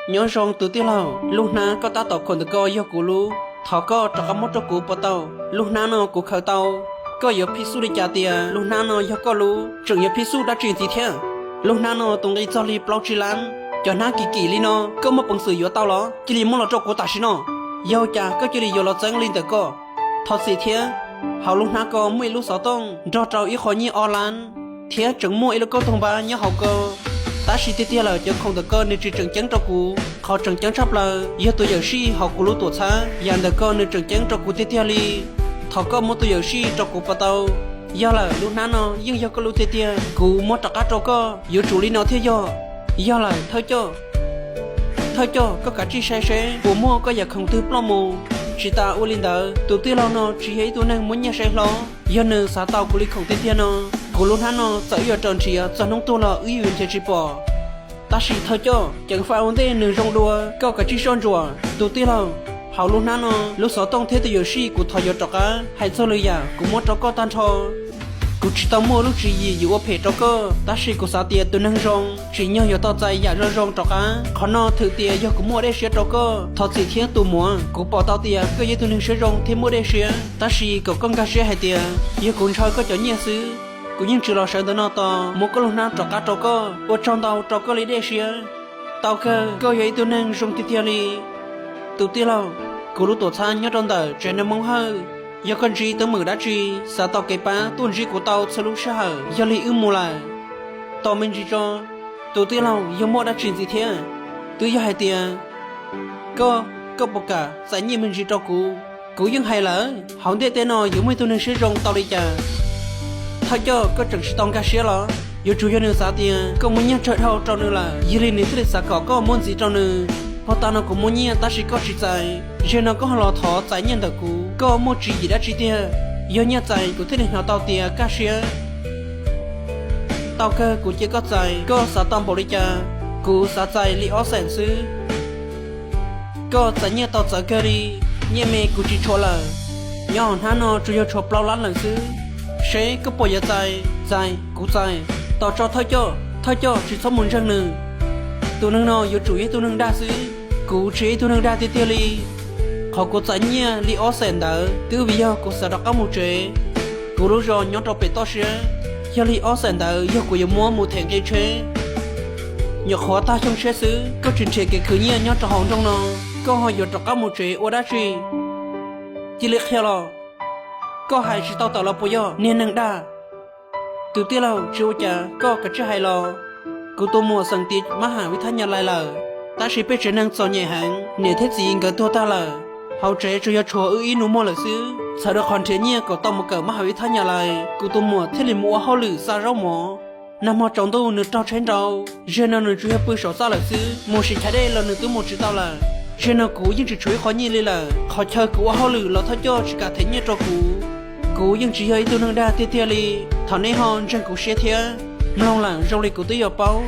Nyob zoo tus tij laug, lub hnab koj tab tom khaws ntawm ko yog kuv lub, thov koj rov qab muab rau kuv puas tau? Lub hnab no kuv khaws tau. Koj yuav phij xub li cas tias lub hnab no yog koj lub? Tseem yuav phij xub dab tsi ntxiv thiab? Lub hnab no tus nqi txog li plaub tsib lab, cov hnab kim kim li no koj muaj peev xwm yuav tau los? Cia li muab los rau kuv tam sim no. Yog cas koj cia li yuav los txeeb li ntawm ko? Thov txim thiab, hauv lub hnab ko muaj ib lub xov tooj nrog rau ib qho nyiaj ob lab, thiab tseem muaj ib lub kauj toog npab nyob hauv ko. Tab sis tiag tiag lawm cov khoom ntawm ko nws tsis tseem ceeb rau kuv. Qhov tseem ceeb tshaj plaws yog tus yawm sij hauv kuv lub tuam txhab, yam ntawm ko nws tseem ceeb rau kuv tiag tiag li. Thov koj muab tus yawm sij rau kuv puas tau? Yog lawm, lub hnab no yeej yog koj lub tiag tiag, kuv muab rov qab rau koj. Yuav tsum li no thiaj yog. Yog lawm, thawj coj, thawj coj, koj kav tsij saib seb puas muaj koj yam khoom twg ploj mus. Tsis tas ua li ntawd, tus tij laug no tsis yog ib tug neeg muaj nyiaj saib hlob. Yog nws xav tau kuv li khoom tiag tiag no, kuv lub hnab no txawm wb yuav raws nrhiav txog hnub tuag los wb yuav nrhiav tsis pom. Tab sis thawj coj, ceev faj ua ntej nws zoo dua, koj kav tsij soj ntsuam. Tus tij laug, hauv lub hnab no lub xov tooj thiab tus yawm sij kuv thov yuav rov qab. Hais txog lwm yam kuv muab rau koj tag nrho. Kuv tsis tau muaj lub tswv yim yuav ua phem rau koj, tab sis kuv xav tias tus neeg zoo tsim nyog yuav tau txais yam zoo zoo rov qab. Qhov no thwm tias yog kuv muaj dej siab rau koj. Thov txim thiab tus muam, kuv pom tau tias koj yog ib tug neeg siab zoo thiab muaj dej siab, tab sis kom koj nkag siab hais tias yog kuv ntshaw koj cov nyiaj xwb, kuv yeej tsis los sawv ntawm no tos muab koj lub hnab rov qab rau koj. Ua tsaug ntau rau koj li dej siab. Tau kawg, koj yog ib tug neeg zoo tiag tiag li. Tus tij laug, kuv lub tuam txhab nyob rau ntawm tsev neeg Hmoob Hawj. Yog koj ntsib teeb meem dab tsi, xav tau kev pab tuaj ntsib kuv tau txhua lub sij hawm. Yog li wb mus lawm. Tos me ntsis tso. Tus tij laug, yog muaj dab tsi ntxiv thiab? Twb yog hais tias koj, koj puas kam txais nyiaj me ntsis rau kuv? Kuv yeej hais lawm, hauv ntiaj teb no yuav muaj ib tug neeg siab zoo tau li cas? Thawj coj, koj tseem tsis tau nkag siab los? Yuav tsum yog nws xav tias koj muaj nyiaj tsawg dhau rau nws lawm, yog li nws thiaj li xav kom koj muab ntxiv rau nws. Puag ta no kuv muaj nyiaj tab sis koj tsis txais, zaum no koj ho los thov txais nyiaj ntawm kuv, koj muaj tswv yim dab tsi tiag? Yog nyiaj txais kuv thiaj li hnov tau tias kaj siab. Tau kawg, kuv cia koj txais, koj xav tau npaum li cas? Kuv xav txais li ob xees xwb. Koj txais nyiaj tau txawv kawg li, nyiaj me kuv tsis tshuav lawm. Nyob hauv hnab no tsuas yog tshuav plaub lab lawm xwb. Seb koj puas yuav txais? Txais, kuv txais. Tos tso thawj coj, thawj coj tsis txhob mus ntseeg nws. Tus neeg no yuav tsum yog ib tug neeg dag xwb. Kuv tsis yog ib tug neeg dag tiag tiag li. Qhov kuv txais nyiaj li ob xees ntawd twb vim yog kuv xav rov qab mus tsev. Kuv lub zos nyob rau pem toj siab, yog li ob xees ntawd yog kuv yuav muab mus them nqi tsheb. Nyuam qhuav tag xyoo tshiab xwb koj tsis nrhiav kev khwv nyiaj nyob rau hauv nroog no, koj ho yuav rov qab mus tsev ua dab tsi? Cia li qhia los. Koj hais tsis tau tawm los puas yog niag neeg dag? Tus tij laug, tsis ua cas, koj kav tsij hais los. Kuv tus muam xeem tiav mab ham vib thab nyas lais lawm, tab sis peb tsev neeg txom nyem heev, niam thiab txiv nkawd tuag tag lawm. Hauv tsev tsuas yog tshuav wb ib nus muag lawm xwb. Txhawm rau qhov nrhiav nyiaj kom tau mus kawm mab ham vib thab nyas lais, kuv tus muam thiaj li mus ua hauj lwm xa zaub mov. Nag hmo tsaus ntuj nws raug tsheb nrau, zaum no nws tsuas yog pw saum txaj lawm xwb, mus sim chav dej los nws twb mus tsis tau lawm. Zaum no kuv yeej tsis tshuav ib qho nyiaj li lawm, qhov chaw kuv ua hauj lwm los thawj coj tsis kam them nyiaj rau kuv. Kuv yeej tsis yog ib tug neeg dag tiag tiag li. Thov neb ho ntseeg kuv siab thiab. Mloog lawm zoo li kuv twb yuav paub.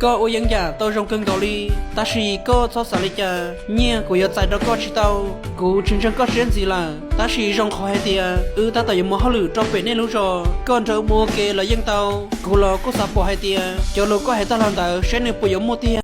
Koj ua yeeb yam tau zoo kawg nkaus li, tab sis koj txhob xav li cas, nyiaj kuv yuav txais rau koj tsis tau. Kuv tsis ntseeg koj siab ntxiv lawm, tab sis zoo qhov hais tias wb tab tom yuav mus hauj lwm rau pem nej lub zos, koj nrog wb mus ua ke los yeej tau. Kuv los kuj xav pom hais tias cov lus koj hais tag los ntawd saib nws puas yuav muaj tiag.